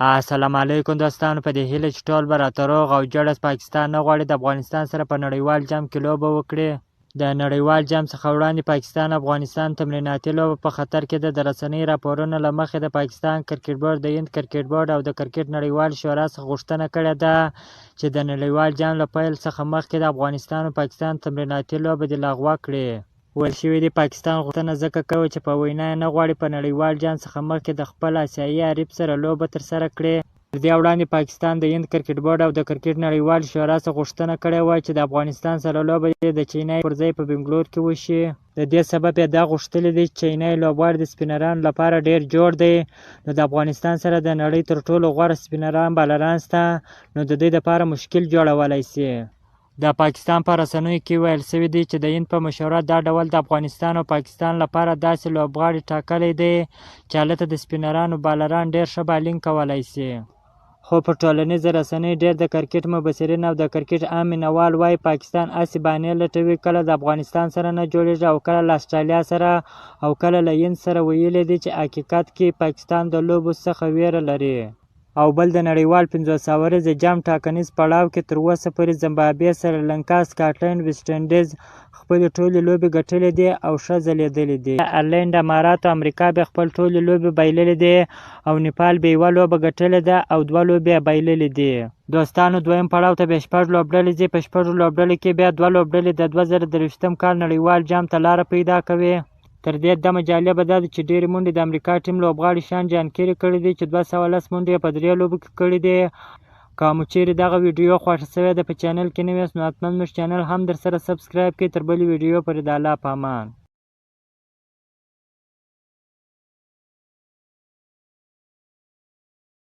السلام علیکم دوستانو، په دې هیله چې ټول به راته روغ او جوړ یاست. پاکستان نه غواړي د افغانستان سره په نړیوال جام کې لوبه وکړي. د نړیوال جام څخه وړاندې پاکستان افغانستان تمریناتي لوبه په خطر کې ده. د رسنۍ راپورونو له مخې د پاکستان کرکټ بورډ د هند کرکټ بورډ او د کرکټ نړیوال شورا څخه غوښتنه کړې ده چې د نړیوال جام له پیل څخه مخکې د افغانستان او پاکستان تمریناتي لوبه دې لغوه کړي. ویل شوي دي پاکستان غوښتنه ځکه کوي چې په وینا یې نه غواړي په نړیوال جام څخه مخکې د خپل اسیایي حریف سره لوبه ترسره کړي. تر دې وړاندې پاکستان د هند کرکټ بورډ او د کرکټ نړیوال شورا څخه غوښتنه کړې وه چې د افغانستان سره لوبه دې د چینای پر ځای په بنګلور کې وشي. د دې سبب یې دا غوښتلي دي چې چینای لوبغاړي د سپینرانو لپاره ډېر جوړ دی، نو د افغانستان سره د نړۍ تر ټولو غوره سپینران بالران شته، نو د دوی لپاره مشکل جوړولی شي. د پاکستان په رسنیو کې ویل شوي دي چې د هند په مشوره دا ډول د افغانستان او پاکستان لپاره داسې لوبغاړي ټاکلی دی چې هلته د سپینرانو بالران ډېر ښه بالینګ کولی شي. خو په ټولنیزه رسنۍ ډېر د کرکټ مبصرین او د کرکټ عام مینهوال وایي پاکستان هسې بهانې لټوي، کله د افغانستان سره نه جوړېږي او کله له اسټرالیا سره او کله له هند سره. ویلي دي چې حقیقت کې پاکستان د لوبو څخه ویره لري. او بل د نړیوال 50 اوریزه جام ټاکنیز پړاو کې تر اوسه پورې زمبابوې، سریلانکا، سکاټلنډ، ویسټ انډیز خپلې ټولې لوبې ګټلې دي او ښه ځلېدلي دي. ایرلنډ، امارات او امریکا بیا خپل ټولې لوبې بایللې دي او نیپال بیا یوه لوبه ګټلې ده او دوه لوبې یې بایللې دي. دوستانو، دویم پړاو ته بیا شپږ لوبډلې ځي. په شپږو لوبډلو کې بیا دوه لوبډلې د 2023 کال نړیوال جام ته لاره پیدا کوي. تر دې دمه جالبه دا ده چې ډېرې منډې د امریکا ټیم لوبغاړي شان جان کیري کړې دي چې 210 منډې یې په درې لوبو کې کړې دي. که مو چیرې دغه ویډیو خوښه شوې ده، په چینل کې نوي یاست نو حتما زموږ چینل هم درسره سبسکرایب کړئ. تر بلې ویډیو پورې د الله په امان.